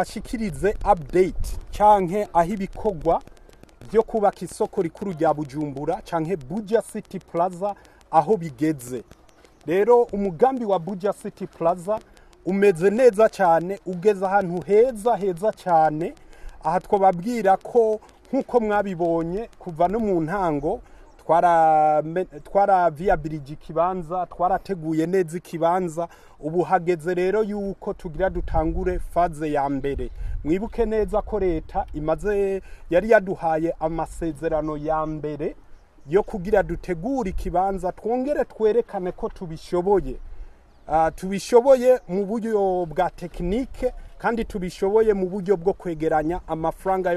Bashikirize update canke aho ibikorwa byo kubaka isoko rikuru rya Bujumbura canke Buja City Plaza aho bigeze. Rero umugambi wa Buja City Plaza umeze neza cyane, ugeze ahantu heza heza cyane. Aha twababwira ko nk'uko mwabibonye kuva no mu ntango twaraviyabirije ikibanza, twarateguye neza ikibanza. Ubu hageze rero yuko tugira dutangure phase ya mbere. Mwibuke neza ko leta imaze yari yaduhaye amasezerano ya mbere yo kugira dutegure ikibanza, twongere twerekane ko tubishoboye. Tubishoboye mu buryo bwa technique kandi tubishoboye mu buryo bwo kwegeranya amafaranga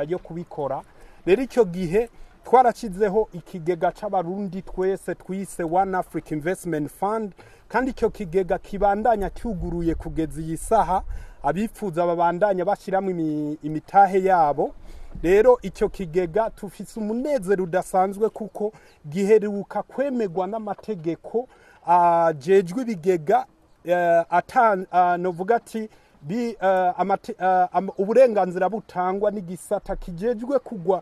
yo kubikora. Rero icyo gihe twarashyizeho ikigega c'Abarundi twese twise One Africa Investment Fund, kandi icyo kigega kibandanya cyuguruye kugeza iyi saha, abifuza babandanya bashyiramo imitahe yabo. Rero icyo kigega tufise umunezero udasanzwe kuko giheruka kwemerwa n'amategeko ajejwe ibigega, novuga ati uburenganzira butangwa n'igisata kijejwe kugwa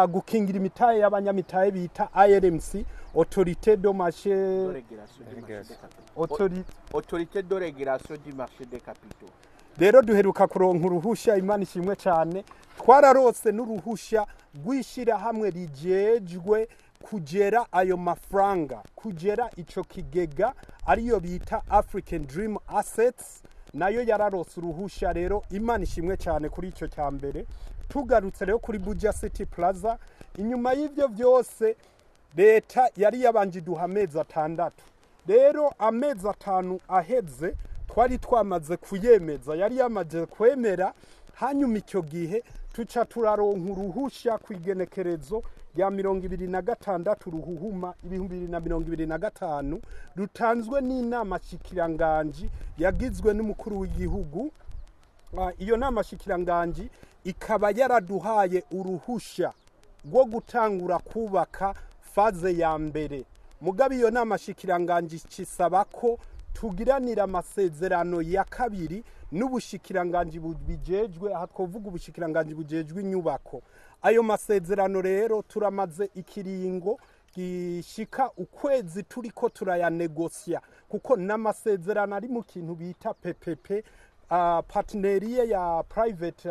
gukingira imitahe y'abanyamitahe bita ARMC, Autorité de marché Autorité de régulation du marché des capitaux. Rero duheruka kuronka uruhusha, Imana ishimwe cyane, twararose n'uruhusha rw'ishyirahamwe rijejwe kugera ayo mafaranga, kugera ico kigega, ariyo bita African Dream Assets, nayo yararose uruhusha. Rero Imana ishimwe cyane kuri ico cya mbere. Tugarutse rero kuri Buja City Plaza, inyuma y'ivyo byose leta yari yabanje iduha amezi 6. Rero amezi 5 aheze twari twamaze kuyemeza, yari yamaze kwemera. Hanyuma icyo gihe tuca turaronka uruhusha ku igenekerezo rya 26 Ruhuhuma 2025, rutanzwe n'inama shikiranganji yagizwe n'umukuru w'igihugu. Iyo nama shikiranganji ikaba yaraduhaye uruhusha rwo gutangura kubaka phase ya mbere. Mugabe iyo nama shikiranganji cisaba ko tugiranira amasezerano ya kabiri n'ubushikiranganji bubijejwe, aha twovuga ubushikiranganji bujejwe inyubako. Ayo masezerano rero turamaze ikiringo gishika ukwezi turiko turayanegosya, kuko n'amasezerano ari mu kintu bita PPP, partenariat ya private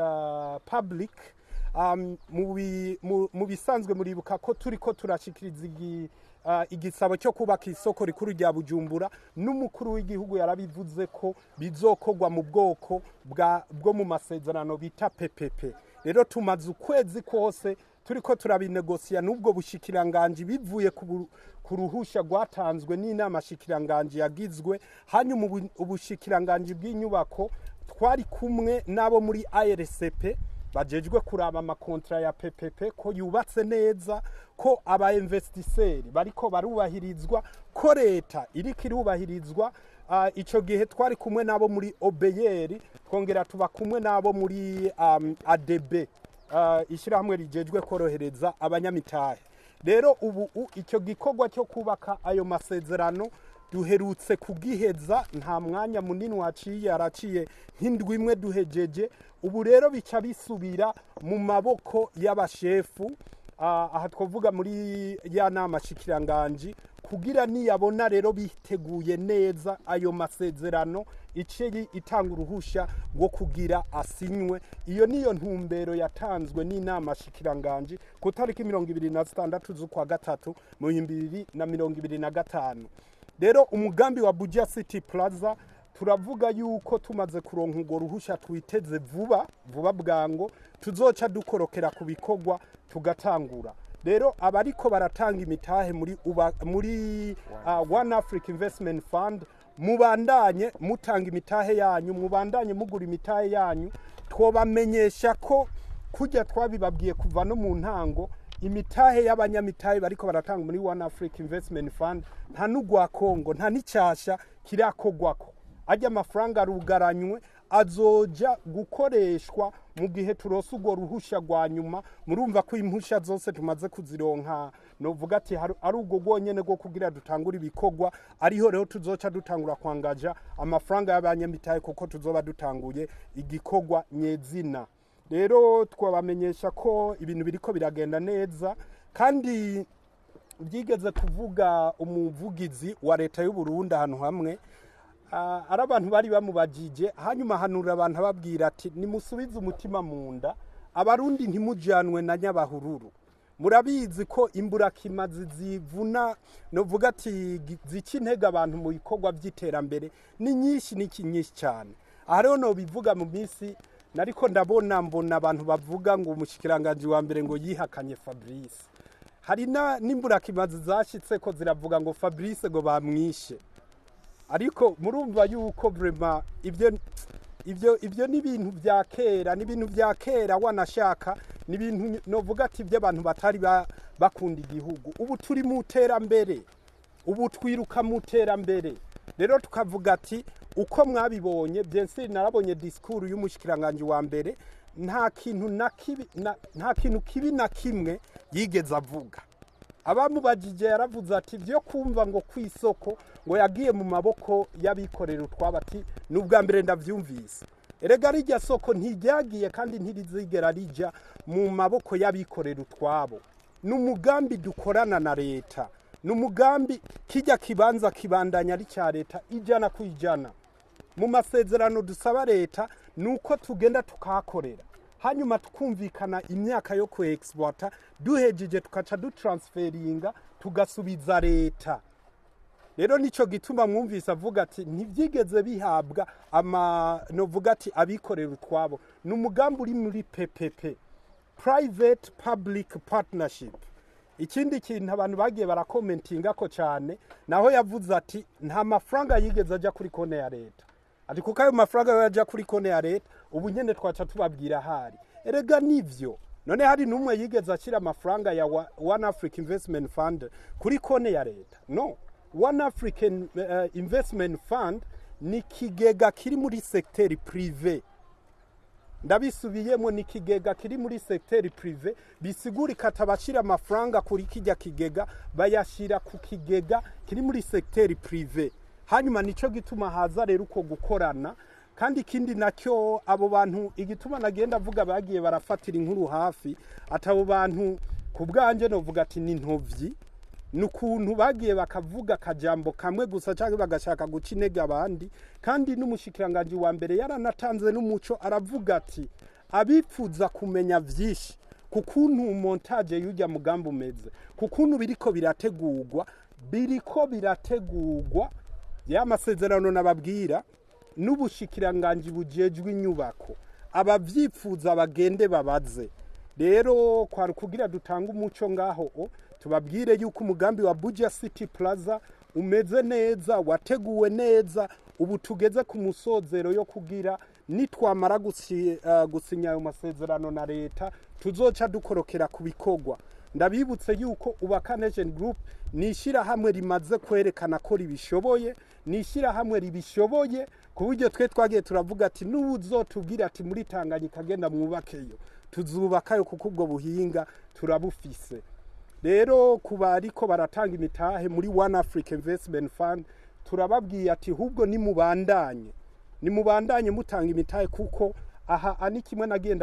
public. Mu bisanzwe muribuka ko turiko turashikiriza igisabo cyo kubaka isoko rikuru rya Bujumbura, n'umukuru w'igihugu yarabivuze ko bizokorwa mu bwoko bwo mu masezerano bita PPP. Rero tumaze ukwezi kose turiko turabinegosiya n'ubwo bushikiranganji bivuye ku ruhusha rwatanzwe n'inama shikiranganji yagizwe. Hanyuma ubushikiranganji bw'inyubako twari kumwe n'abo muri ARCP bajejwe kuraba amakontra ya PPP ko yubatse neza, ko aba investisseurs bariko barubahirizwa, ko leta iriko irubahirizwa. Ico gihe twari kumwe nabo muri OBR, twongera tuba kumwe nabo muri ADB, ishyirahamwe rijejwe korohereza abanyamitahe. Rero ubu icyo gikorwa cyo kubaka ayo masezerano duherutse kugiheza, nta mwanya munini waciye, araciye nk'indwi imwe duhejeje. Ubu rero bica bisubira mu maboko y'abashefu, aha twavuga muri ya nama shikiranganji, kugira niyabona rero biteguye neza ayo masezerano ice itanga uruhusha rwo kugira asinywe. Iyo niyo ntumbero yatanzwe n'inama shikiranganji ku tariki 26 z'ukwa gatatu mu 2025. Rero umugambi wa Buja City Plaza turavuga yuko tumaze kuronka urwo ruhusha twiteze vuba vuba bwango, tuzoca dukorokera ku bikorwa tugatangura. Rero abariko baratanga imitahe muri One Africa Investment Fund, mubandanye mutanga imitahe yanyu, mubandanye mugura imitahe yanyu. Twobamenyesha ko kujya twabibabwiye kuva no mu ntango, imitahe y'abanyamitahe bariko baratanga muri One Africa Investment Fund nta n'ugwa Kongo, nta n'icyasha kirakogwako. Ajya amafaranga arugaranywe, Azoja gukoreshwa mu gihe turonse urwo ruhusha rwa nyuma. Murumva ko impusha zose tumaze kuzironka, novuga ati ari ubwo rwonyene rwo kugira dutangure ibikorwa. Ariho rero tuzoca dutangura kwangaja amafaranga y'abanyamitahe, kuko tuzoba dutanguye igikorwa nyezina. Rero twabamenyesha ko ibintu biriko biragenda neza. Kandi byigeze kuvuga umuvugizi wa leta y'u Burundi ahantu hamwe, ari abantu bari bamubajije, hanyuma ahanura abantu ababwira ati: "Nimusubize umutima mu nda, Abarundi, ntimujanwe na nyabahururu." Murabizi ko imburakimazi zivuna, novuga ati zica intege abantu mu bikorwa by'iterambere ni nyinshi, ni nyinshi cyane. Aha rero nobivuga, mu minsi nariko ndabona, mbona abantu bavuga ngo umushikiranganji wa mbere ngo yihakanye Fabrice. Hari n'imburakimazi zashitse ko ziravuga ngo Fabrice ngo bamwishe. Ariko murumva yuko vraiment ibyo ni ibintu bya kera, ni ibintu bya kera, wanashaka ni ibintu novuga ati by'abantu batari bakunda igihugu. Ubu turi mu terambere, ubu twiruka mu terambere. Rero tukavuga ati uko mwabibonye, bien sûr narabonye discours y'umushikiranganji wa mbere, nta kintu na kibi nta kintu kibi na kimwe yigeze avuga. Abamubajije yaravuze ati byo kumva ngo ku isoko ngo yagiye mu maboko y'abikorera utwabo, ati ni ubwa mbere ndavyumvise. Erega rijya soko ntiryagiye kandi ntirizigera rija mu maboko y'abikorera utwabo. Ni umugambi dukorana na leta, ni umugambi kijya kibanza kibandanya ari cya leta 100%. Mu masezerano dusaba leta ni uko tugenda tukahakorera, hanyuma tukumvikana imyaka yo ku exploiter, duhejeje tukaca dutransferinga, tugasubiza leta. Rero nico gituma mwumvise avuga ati ntibyigeze bihabwa ama novuga ati abikorera utwabo. Ni umugambi uri muri PPP, private public partnership. Ikindi kintu abantu bagiye barakomentinga ko cyane, naho yavuze ati nta mafaranga yigeze ajya kuri konti ya leta, ati kuko ayo mafaranga yo yajya kuri konti ya leta ubu nyene twaca tubabwira ahari. Erega nivyo, none hari n'umwe yigeze ashyira amafaranga ya One Africa Investment Fund kuri konti ya leta? No, One African Investment Fund ni ikigega kiri muri secteur privé. Ndabisubiyemo, ni ikigega kiri muri secteur privé. Bisigurika atabashira amafaranga kuri kijya kigega, bayashira ku kigega kiri muri secteur privé. Hanyuma nico gituma haza rero uko gukorana. Kandi ikindi nacyo, abo bantu, igituma nagenda avuga bagiye barafatira inkuru hafi, atabo bantu ku bwanje novuga ati ni ntovyi, ni ukuntu bagiye bakavuga akajambo kamwe gusa cyangwa bagashaka guca intege abandi. Kandi n'umushikiranganji wa mbere yaranatanze n'umuco, aravuga ati abipfuza kumenya vyinshi ku kuntu montage y'ujya mugambi umeze, ku kuntu biriko birategurwa ya masezerano nababwira n'ubushikiranganji bujejwe inyubako, abavyipfuza bagende babaze. Rero kwari kugira dutange umuco ngaho o tubabwire yuko umugambi wa Buja City Plaza umeze neza, wateguwe neza, ubu tugeze ku musozero yo kugira nitwamara gusinya ayo masezerano na leta, tuzoca dukorokera ku bikorwa. Ndabibutse yuko Ubaka Nation Group ni ishyirahamwe rimaze kwerekana ko ribishoboye, ni ishyirahamwe ribishoboye, ku buryo twe twagiye turavuga ati n'uzotubwira ati muri Tanganyika agenda mwubakeyo, tuzubakayo, kuko ubwo buhinga turabufise. Rero kuba ariko baratanga imitahe muri One Africa Investment Fund, turababwiye ati hubwo nimubandanye mutanga imitahe, kuko aha ani kimwe nagiye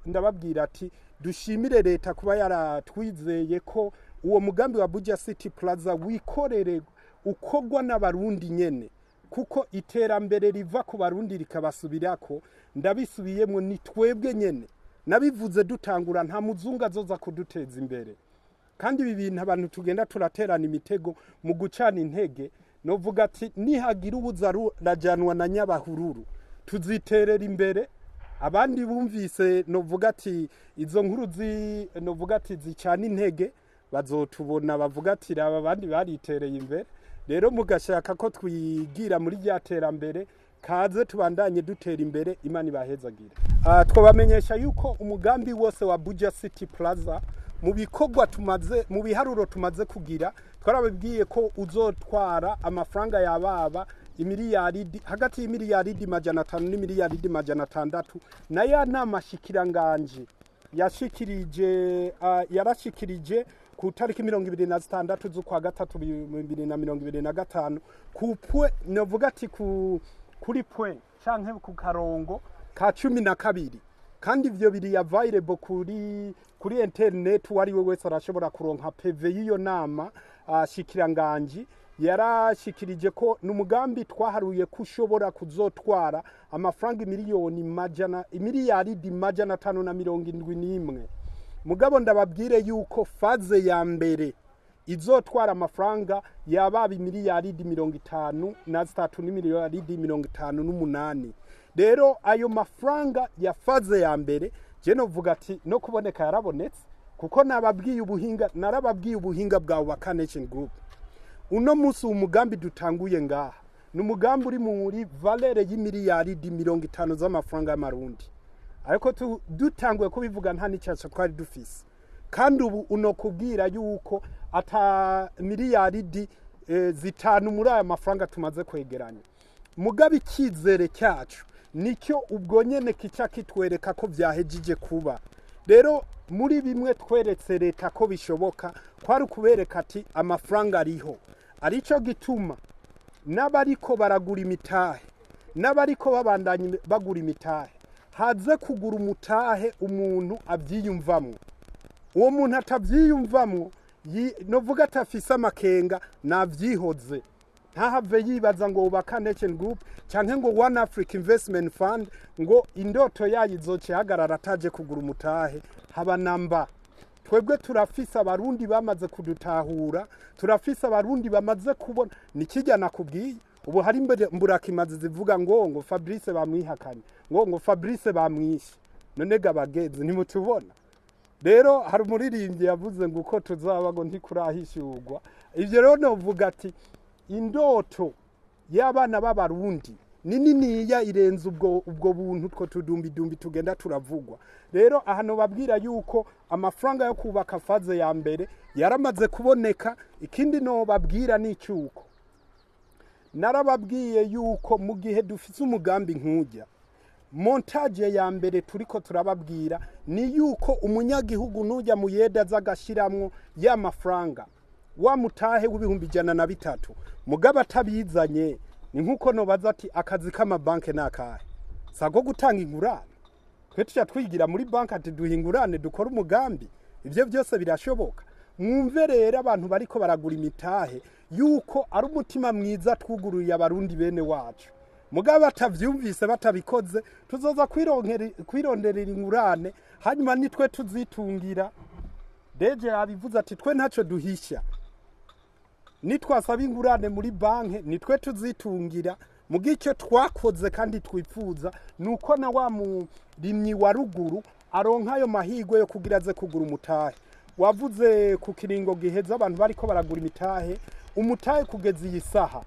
ndababwira ati dushimire leta kuba yaratwizeye ko uwo mugambi wa Buja City Plaza wikorere ukogwa n'Abarundi nyene, kuko iterambere riva ku Barundi rikabasubirako. Ndabisubiyemo, ni twebwe nyene. Nabivuze dutangura, nta muzungu azoza kuduteza imbere. Kandi ibi bintu abantu tugenda turaterana imitego mu gucana intege, novuga ati nihagira ubuza rajanwa na nyabahururu, tuziterera imbere. Abandi bumvise novuga ati izo nkuru zi novuga ati zicana intege, bazotubona bavuga ati raba abandi baritereye imbere. Rero mugashaka ko twigira muri rya terambere, kaze tubandanye dutera imbere. Imana ibahezagire. Twabamenyesha yuko umugambi wose wa Buja City Plaza, mu bikorwa tumaze, mu biharuro tumaze kugira, twarababwiye ko uzotwara amafaranga yababa Imiliyaridi hagati y'imiliyaridi 500 n'imiliyaridi 600, nayo nama shikiranganje yashikirije, yarashikirije ku tariki 26 z'ukwa gatatu 2025, ku point novuga ati kuri point canke ku karongo ka 12. Kandi ivyo biri available kuri internet, uwari we wese arashobora kuronka PV y'iyo nama. Shikiranganji yarashikirije ko n'umugambi twaharuye ko ushobora kuzotwara amafaranga miliyoni majana, imiliyaridi 571. Mugabo ndababwire yuko phase ya mbere izotwara amafaranga yababa imiliyaridi 53 n'imiliyaridi 58. Rero ayo mafaranga ya phase ya mbere, je novuga ati no kuboneka yarabonetse, kuko nababwiye ubuhinga, narababwiye ubuhinga bwa Ubaka Nation Group. Uno munsi umugambi dutanguye ngaha ni umugambi uri muri valeur y'imiliyaridi 50 z'amafaranga y'Amarundi, ariko dutanguye kubivuga nta n'icyasha twari dufise. Kandi ubu unokubwira yuko ata miliyaridi 5 muri aya mafaranga tumaze kwegeranya. Mugabe icyizere cyacu nicyo ubwo nyene kica kitwereka ko vyahejije kuba. Rero muri bimwe tweretse leta ko bishoboka, kwari ukubereka ati amafaranga ariho. Arico gituma n'abariko baragura imitahe, n'abariko babandanya bagura imitahe, haze kugura umutahe umuntu avyiyumvamwo. Uwo muntu atavyiyumvamwo, novuga atafise amakenga, navyihoze, ntahave yibaza ngo Ubaka Nation Group canke ngo One Africa Investment Fund ngo indoto yayo izoca ihagarara ataje kugura umutahe, haba namba. Twebwe turafise Abarundi bamaze kudutahura, turafise Abarundi bamaze kubona nikijya nakubwiye. Ubu hari mburakimazi zivuga ngo Fabrice bamwihakanye, ngo Fabrice bamwishe. None ga bagenzi, ntimutubona? Rero hari umuririmbyi yavuze ngo uko tuzaba ngo ntikurahishurwa. Ivyo rero novuga ati indoto y'abana b'Abarundi ni niniya, irenze ubwo buntu two tudumbi dumbi tugenda turavugwa. Rero aha babwira yuko amafaranga yo kubaka phase ya mbere yaramaze kuboneka. Ikindi no babwira ni cyuko narababwiye yuko mu gihe dufise umugambi nk'ujya, montage ya mbere turiko turababwira ni yuko umunyagihugu nujya muyeda azagashiramwo ya mafaranga wa mutahe w'103,000, mugabo atabizanye, ni nkuko nobaza ati akazi k'amabanke nakahe? Sako gutanga ingurane. Twe tuca twigira muri banki ati duha ingurane dukora umugambi. Ivyo byose birashoboka. Mwumve rero abantu bariko baragura imitahe yuko ari umutima mwiza twuguruye Abarundi bene wacu. Mugabo batavyumvise, batabikoze, tuzoza kwironderera ingurane, hanyuma nitwe tuzitungira. Deje yabivuze ati twe ntacyo duhisha, nitwasaba ingurane muri banki nitwe tuzitungira. Mu icyo twakoze kandi twifuza ni uko na wa murimyi wa ruguru aronka ayo mahirwe yo kugira aze kugura umutahe. Wavuze ku kiringo giheza abantu bariko baragura imitahe. Umutahe kugeza iyi saha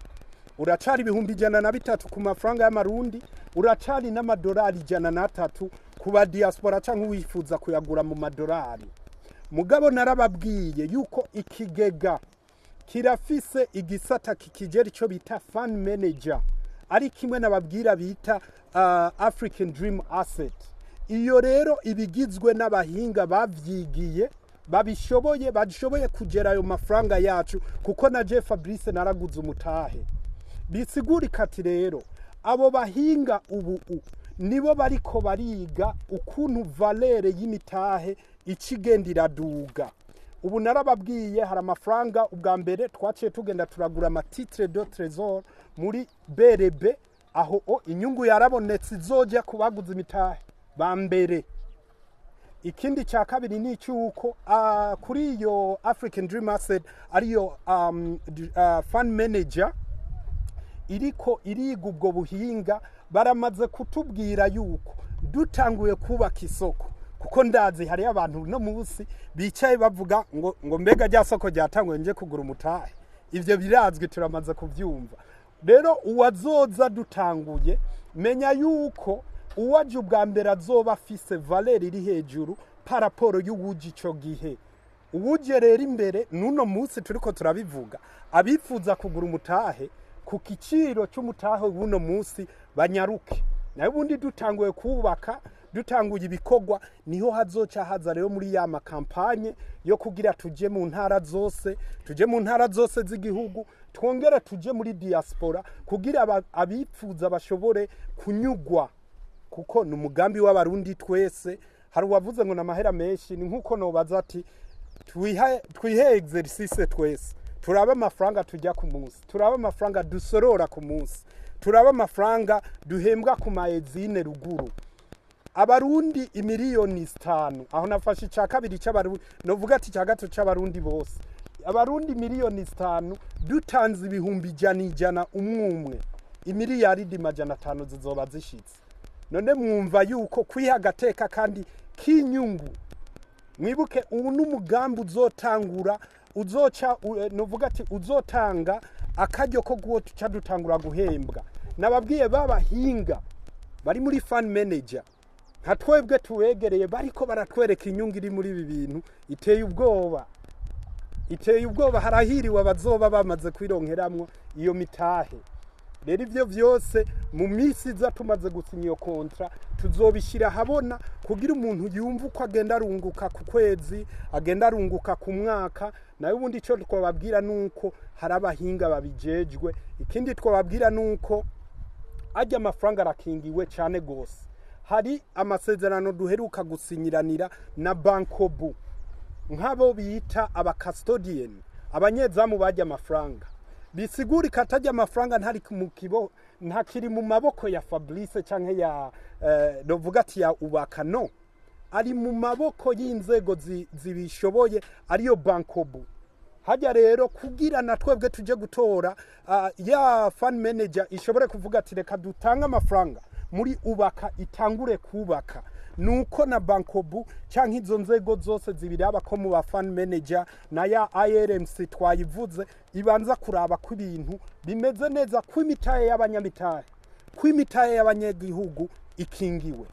uracari 103,000 ku mafaranga y'Amarundi, uracari n'amadolari 103 ku ba diaspora canke uwifuza kuyagura mu madolari. Mugabo narababwiye yuko ikigega kirafise igisata kikigera ico bita fund manager, ari kimwe nababwira bita African Dream Asset. Iyo rero ibigizwe n'abahinga bavyigiye, babishoboye, bashoboye kugera ayo mafaranga yacu, kuko na je Fabrice naraguze umutahe. Bisigurika ati rero abo bahinga ubu nibo bariko bariga ukuntu valeur y'imitahe ikigenda iraduga. Ubu narababwiye hari amafaranga ubwa mbere twaciye tugenda turagura ama titres de trésor muri BRB, aho o inyungu yarabonetse izoja kubaguza imitahe ba mbere. Ikindi cya kabiri ni icy'uko kuri iyo African Dream Asset, ariyo fund manager iriko iriga ubwo buhinga, baramaze kutubwira yuko dutanguye kubaka isoko, kuko ndazi hari abantu no munsi bicaye bavuga ngo mbega rya soko ryatanguye nje kugura umutahe. Ivyo birazwi, turamaze kuvyumva. Rero uwazoza dutanguye, menya yuko uwaje ubwa mbere azoba afise valeur iri hejuru par rapport y'uwuje ico gihe. Uwuje rero imbere n'uno munsi turiko turabivuga, abifuza kugura umutahe, Ku giciro cy'umutahe w'uno munsi banyaruke. Nayo ubundi dutanguye kubaka, dutanguye ibikorwa, niho hazoca haza rero muri ya ma campagne yo kugira tuje mu ntara zose, tuje mu ntara zose z'igihugu, twongere tuje muri diaspora kugira abipfuza bashobore kunyugwa, kuko ni umugambi w'Abarundi twese. Hari uwavuze ngo namahera menshi. Ni nkuko nobaza ati twihe exercice twese, turabe amafaranga tujya ku munsi, turabe amafaranga dusorora ku munsi, turabe amafaranga duhembwa ku maezine ruguru. Abarundi imiliyoni 5, aho nafashe icya kabiri cy'Abarundi, novuga ati icya gatatu cy'Abarundi bose. Abarundi miliyoni 5 dutanze 100,000 100 umwe umwe, imiliyaridi 500 zizoba zishitse. None mwumva yuko kwiha agateka kandi k'inyungu? Mwibuke, ubu n'umugambi uzotangura, uzoca novuga ati uzotanga akaryo ko guca dutangura guhembwa. Nababwiye babahinga bari muri fund manager, nka twebwe tubegereye, bariko baratwereka inyungu iri muri ibi bintu iteye ubwoba, iteye ubwoba. Harahiriwe abazoba bamaze kwironkeramwo iyo mitahe. Rero ivyo vyose mu minsi iza, tumaze gusinya iyo contrat, tuzobishyira ahabona kugira umuntu yumve uko agenda arunguka ku kwezi, agenda arunguka ku mwaka. Nayo ubundi icyo twababwira ni uko hari abahinga babijejwe. Ikindi twababwira ni uko ajya amafaranga arakingiwe cyane gose. Hari amasezerano duheruka gusinyiranira na Bancobu, nk'abo bita aba custodian, abanyezamu bajya amafaranga. Bisigurika atajya amafaranga ntari mu kibo, ntakiri mu maboko ya Fabrice canke ya novuga ati ya Ubaka. No ari mu maboko y'inzego zibishoboye, ariyo Bancobu. Hajya rero kugira na twebwe tuje gutora, ya fund manager ishobore kuvuga ati reka dutange amafaranga muri Ubaka, itangure kubaka, nuko na Bancobu canke izo nzego zose zibiraba ko mu ba fund manager na ya ARMC twayivuze, ibanza kuraba ko ibintu bimeze neza, ko imitahe y'abanyamitahe, ko imitahe y'abanyagihugu ikingiwe.